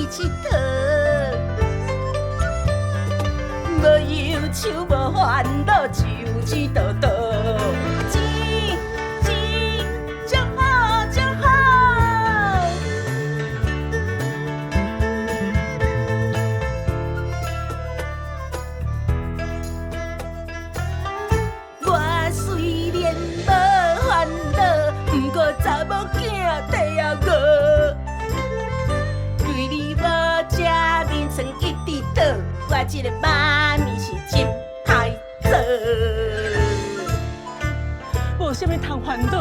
𨑨迌，無憂愁無煩惱，就錢多多。錢錢真好真好。我雖然無煩惱，毋過查某囝底猶餓。規日無食眠床一直倒，我這个媽咪是真歹做。無啥物通煩惱，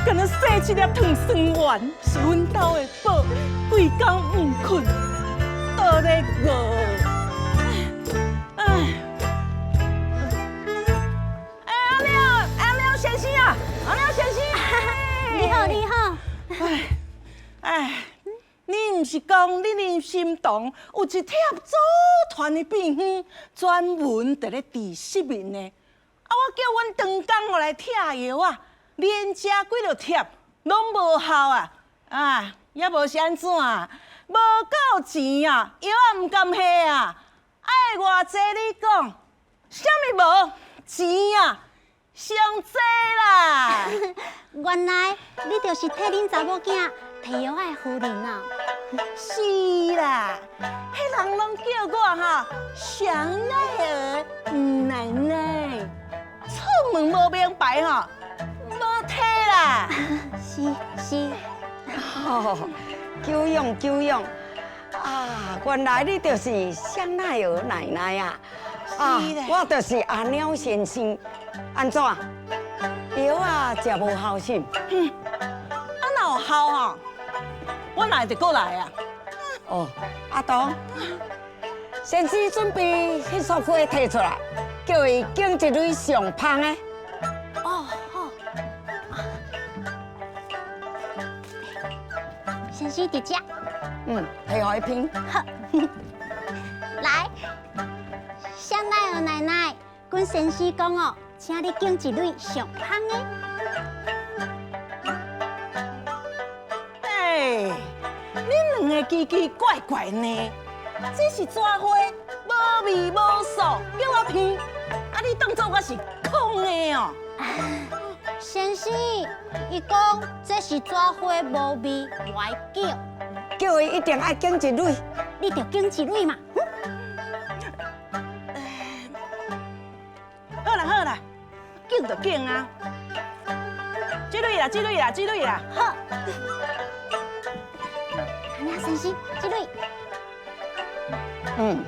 干焦細一粒糖酸丸是阮兜的寶，規工毋睏，倒咧餓。哎，哎，阿喵，阿喵先生啊，阿喵先生，你好，你好。哎，哎，你毋是講你林心堂有一帖祖傳的秘方，專門佇咧治失眠的？啊！我叫阮長工來拆藥啊，連食幾落帖攏無效啊！啊，也無是按怎啊？無夠錢啊，藥也毋甘下啊！愛偌濟你講，啥物無錢啊？上濟啦！原來你就是替恁查某囝提藥的夫人啊！是啦，彼人攏叫我哈香奈兒奶奶，出門無名牌吼，無提啦。是是。哦，久仰久仰啊！原來你就是香奈兒奶奶啊！啊，我就是阿鳥先生。按怎？藥啊，食無效是？哼，啊若有效吼，我哪會得過來啊？哦，阿東，先生準備彼束花提出來，叫伊揀一蕊上芳的。哦，好。先生佇遮。嗯，提予伊品。好。來，香奈兒奶奶，阮先生講哦，請你揀一蕊上芳的。哎，恁兩個奇奇怪怪呢？這是紙花，無味無素，叫我闻，啊你當作我是空的哦？先生，伊講這是紙花無味，無愛叫。叫伊一定愛揀一蕊。你就揀一蕊嘛。好啦好啦，揀就揀啊。這蕊啦，這蕊啦，這蕊啦。好。阿鳥先生，這蕊。嗯。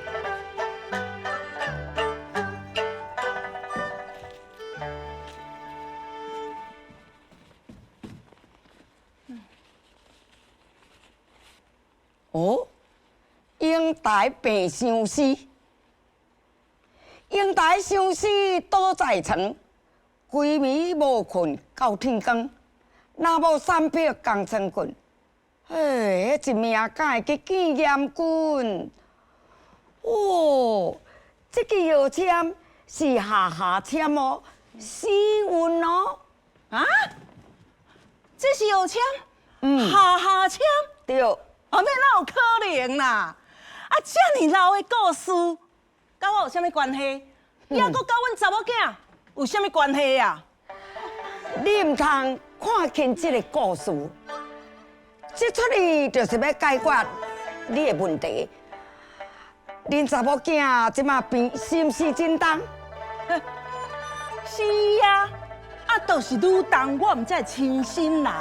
哦，英台病相思，英台相思倒在床，規暝無睏到天光，若無三匹共床睏，嘿，彼一命敢會去見閻君？哦，這支藥籤是下下籤哦，死運哦。啊？這是藥籤？嗯。下下籤？對。啊，那哪有可能啦？啊，這爾老的故事，佮我有啥物關係？抑閣佮阮查某囝有啥物關係啊？你毋通看輕這个故事，這齣戲就是欲解決你的問題。恁查某囝這馬病是毋是真重？是啊，啊，就是愈重，我毋才會親身來。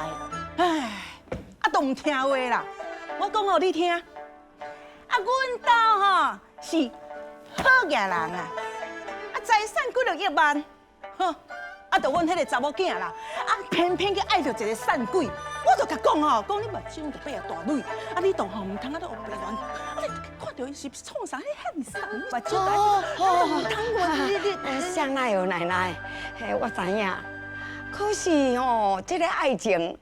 唉，啊，都毋聽話啦。我講予你聽，啊，阮兜吼是好額人啊，啊，財產幾落億萬，呵，啊，就阮彼个查某囝啦，啊，偏偏去愛著一个散鬼，我就共講吼，講你目睭著擘大蕊，啊，你都吼毋通啊，咧烏白亂，啊，你看著伊是創啥？你遐爾瘦，目睭大，毋通你你。香奈兒奶奶，嘿，我知影，可是吼，這个愛情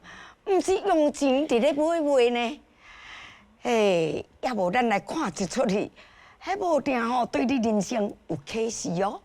毋是用錢佇咧買賣呢。嘿，抑無咱來看一齣戲，彼無定吼對你人生有啟示哦。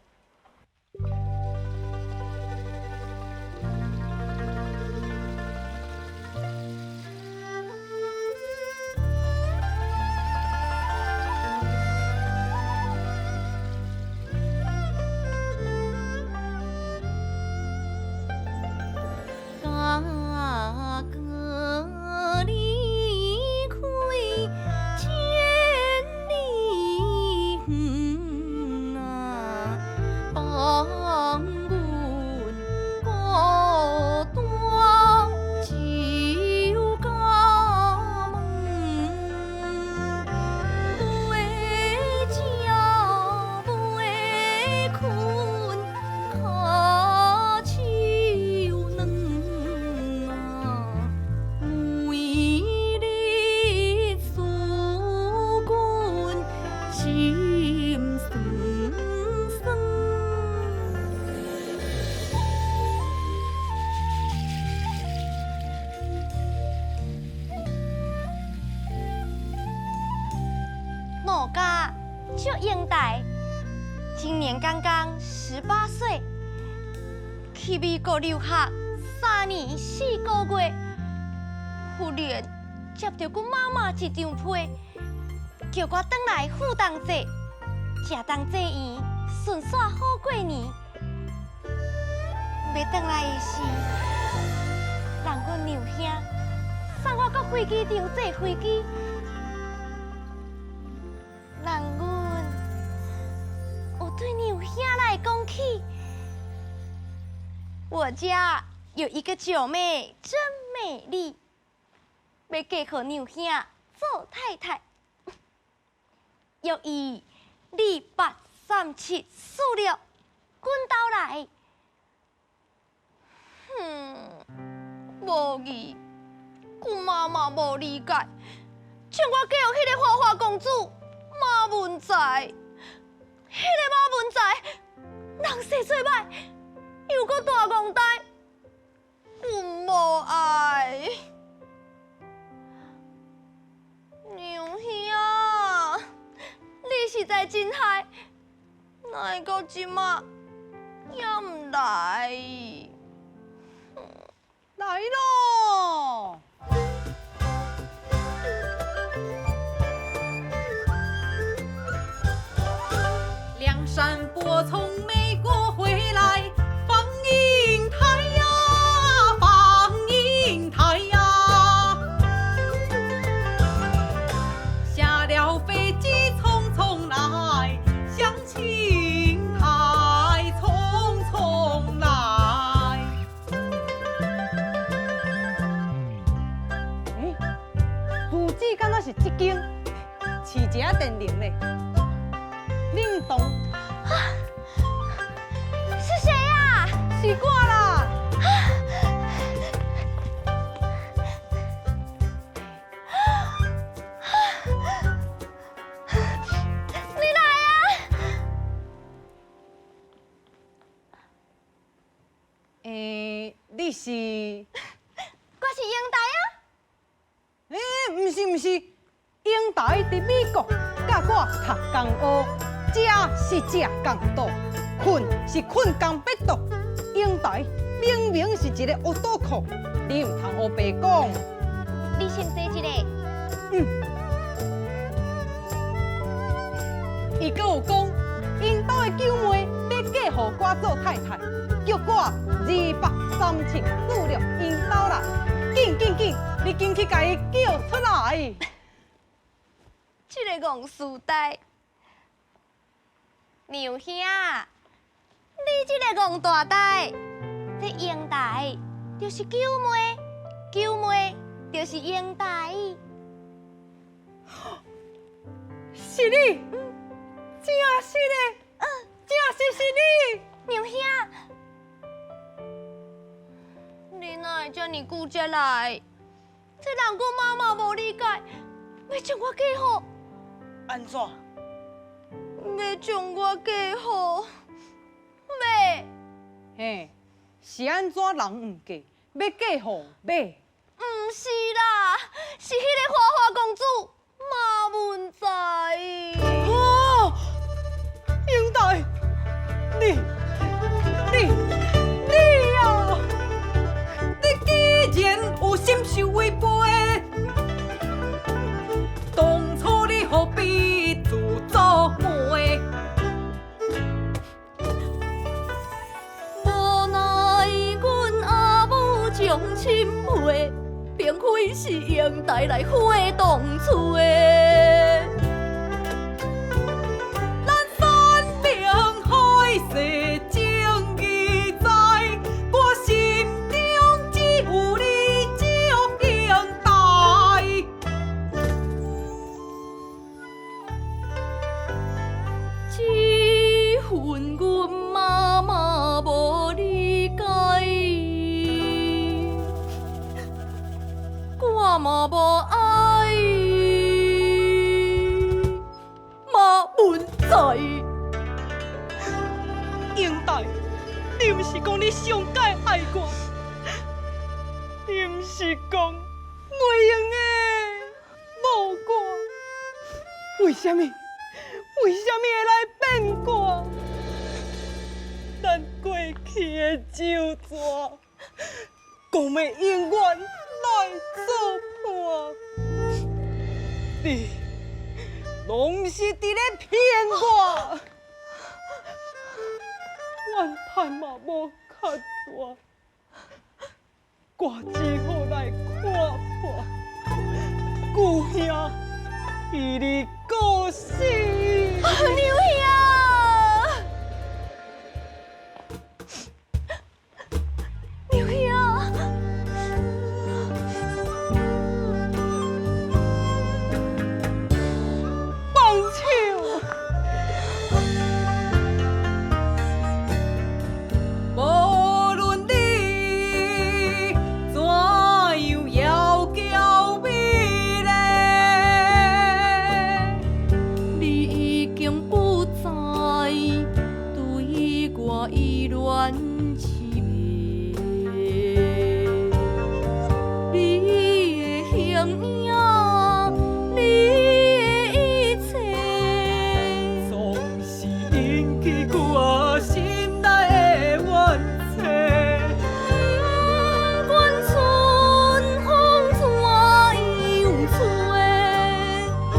叫英台，今年剛剛18歲，去美國留學3年4個月，忽然接著阮媽媽一張批，叫我轉來赴東坐，食當濟圓，順紲好過年。欲轉來的時，人阮娘兄送我到飛機場坐飛機，人阮有對娘兄來講起，我家有一個九妹真美麗，欲嫁予娘兄做太太，約伊283746滾倒來。無義，阮媽媽無理解，將我嫁予彼个花花公子馬文才，彼个馬文才，人生做歹，又閣大戇呆，阮無愛。娘兄，你實在真害，哪會到這馬也毋來？來咯！梁山伯從美國回來，放英台呀，放英台呀，下了飛機匆匆來，向青台匆匆來。欸，住址敢若是這間，飼一下電鈴咧。冷凍。是誰呀？是我啦。你來啊！欸，你是？我是英台啊。欸，毋是毋是，英台佇美國，佮我讀共學，食是食共桌，睏是睏仝被桌。英台明明是一个烏賭客，你毋通烏白講。你先坐一下。嗯。伊閣有講，𪜶兜的九妹欲嫁予我做太太，叫我283746𪜶兜來，緊緊緊，你緊去共伊叫出來。這个戇書呆，娘兄，你這个戇大呆，這英台就是九妹，九妹就是英台。是你，真是的，真是是你。娘兄，你哪會這爾久才來？這人阮媽媽無理解，欲將我嫁予？按怎？欲將我嫁予？欲？嘿，是按怎人毋嫁，欲嫁予馬？毋是啦，是彼个花花公子馬文才。哦，英台，你你啊！你既然有心受違背，當初你何必自作媒？無奈阮阿母將親配，並非是英台來花當吹。咱山盟海誓情義在，我心中只有你這英台。這份阮媽媽無理解，我嘛無愛馬文才。英台，你毋是講你上蓋愛我？你毋是講袂用的，無我？為啥物？為啥物會來變卦？咱過去的酒紙，講欲永遠來做伴，你攏是佇咧騙我，怨嘆嘛無較大，我只好來看破，舅兄彼日過世。娘兄，娘兄，放手！無論你怎樣窈窕美麗，你已經不再對我依戀痴迷，你的形影，你的一切，總是引起我心內的怨嗟。不管春風怎樣吹，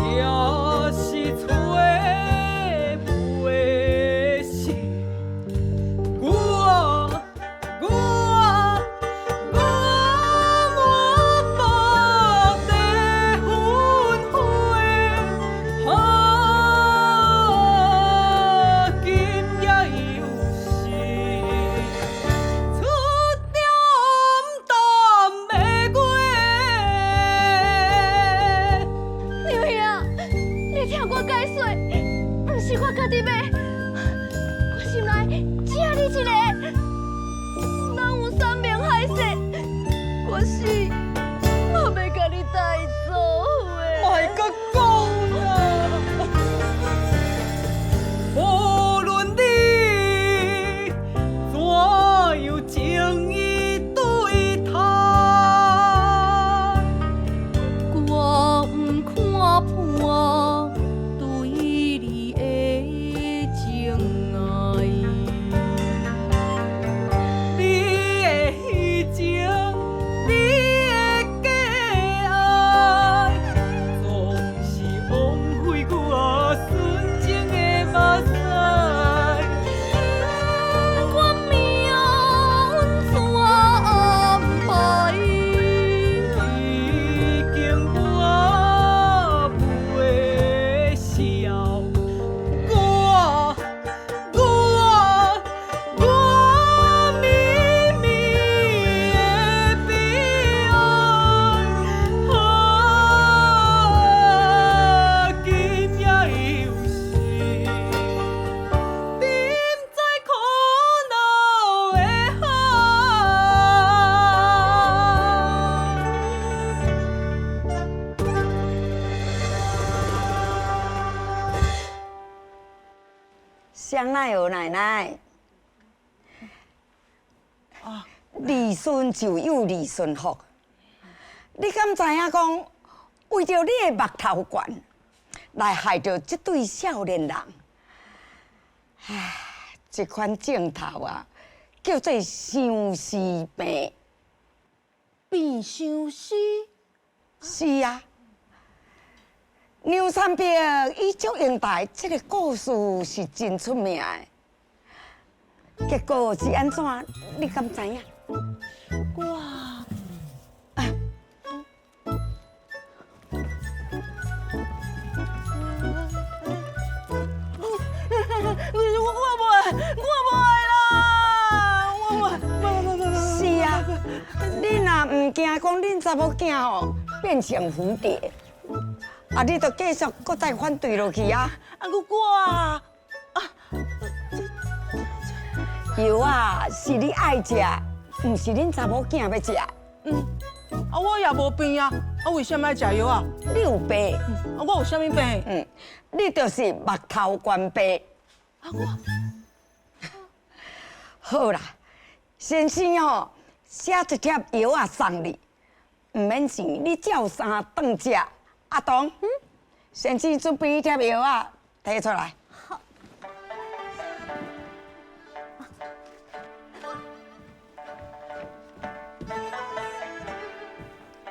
也是吹袂死。我我我满目的纷飞，啊，今夜又是出點淡的月。娘兄，你聽我解說，毋是我家己欲，我心內只有你一个。咱有山盟海誓，我死嘛欲共你帶做伙。莫閣講啦，無論你怎樣情意對待，我毋看破對你的情愛。你的虛情，你的假愛，總是枉費我純情的目屎。不管命運怎安排，已經我袂笑，我我我绵绵的悲哀，啊，今夜又是沉在苦惱的海。香奈兒奶奶，兒孫就有兒孫福。你敢知影講，為著你的目頭懸，來害著這對少年人？唉，這款症頭啊，叫做相思病。病相思？是啊，梁山伯與祝英台這個故事是真出名的，結果是按怎？你敢知影？我啊，我袂，我袂啦，我袂，袂。是啊，你若毋驚講恁查某囝吼變成蝴蝶，啊，你就繼續閣再反對落去啊！啊，我啊，藥啊是你愛食，毋是恁查某囝欲食。嗯，啊，我也無病啊，啊，為啥物愛食藥啊？你有病？啊，我有啥物病？嗯，你就是目頭懸病。啊，我好啦，先生吼寫一帖藥仔送你，毋免錢，你照三頓食。阿東，先生準備彼帖藥仔，提出來。好。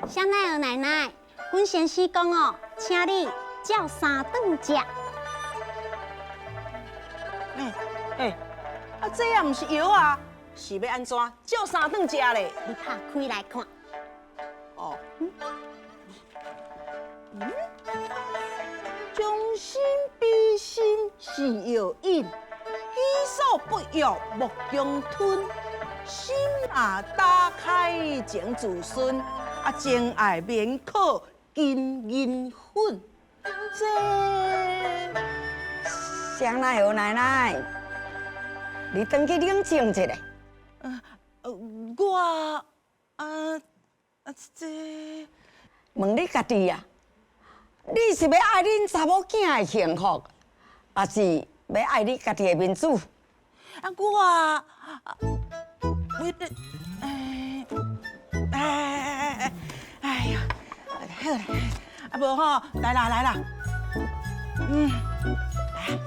香奈兒奶奶，阮先生講哦，請你照三頓食。欸，啊，這也毋是藥啊，是欲按怎照三頓食咧？你拍開來看。哦。嗯。將心比心是藥引，己所不欲，勿強吞。心若打開情自順，啊，情愛免靠金銀粉。這香奈兒奶奶，你轉去冷靜一下。我啊這問你家己啊，你是欲愛恁查某囝的幸福，抑是欲愛你家己的面子？啊，我啊，我哎哎哎呀，好啦，啊無吼，來啦來啦，嗯，來。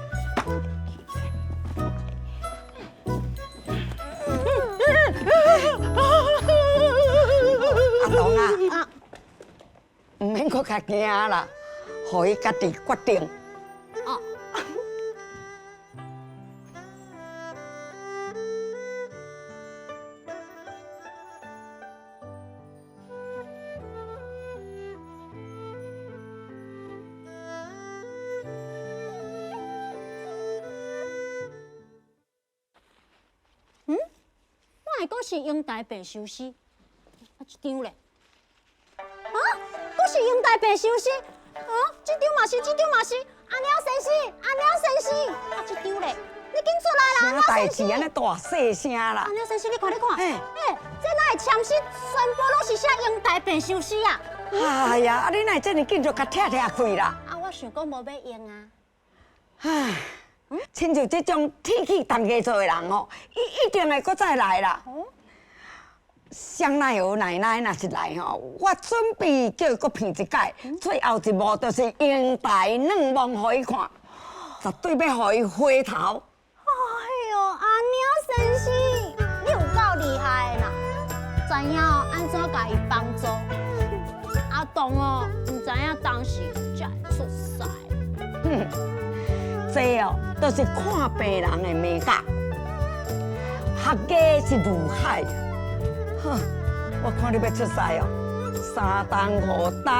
阿東啊，毋免閣較驚啦，予伊家己決定。哦。嗯？哪會閣是英台白壽司？啊，這張咧？啊，閣是英台白壽司？啊，這張嘛是，這張嘛是。阿娘先生，阿娘先生，啊，這張咧？你緊出來啦！啥代誌按呢大細聲啦？阿娘先生，你看，你看，欸，這哪會簽詩全部攏是寫英台白壽司啊？哎呀，啊你哪會這麼緊就共拆拆開啦？啊，我想講無欲用啊。唉，親像這種鐵齒銅牙做的人吼，伊一定會閣再來啦。香奈兒奶奶若是來吼，我準備叫伊閣騙一擺，最後一幕就是英台軟夢予伊看，絕對欲予伊回頭。哎喲，阿娘先生，你有夠厲害的啦！知影哦，按怎共伊幫助？阿東哦，毋知影當時才會出事。哼，這哦，都是看病人的美感，學家是如海。哼，我看你欲出事哦，3冬5冬。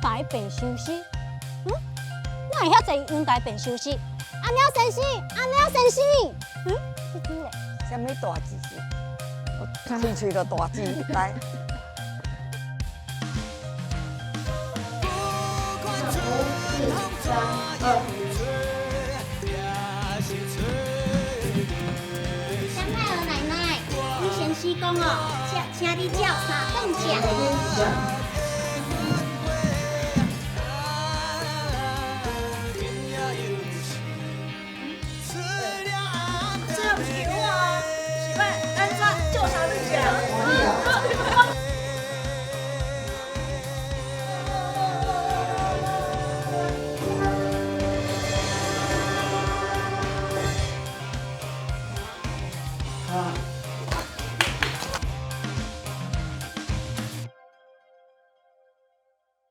台白壽司，嗯，哪會遐濟英台白壽司？阿娘先生，阿娘先生，嗯，這張咧？啥物大字？我喙喙都大字來。5、4、3、2。香奈兒奶奶，阮先生講哦，請你照三頓食。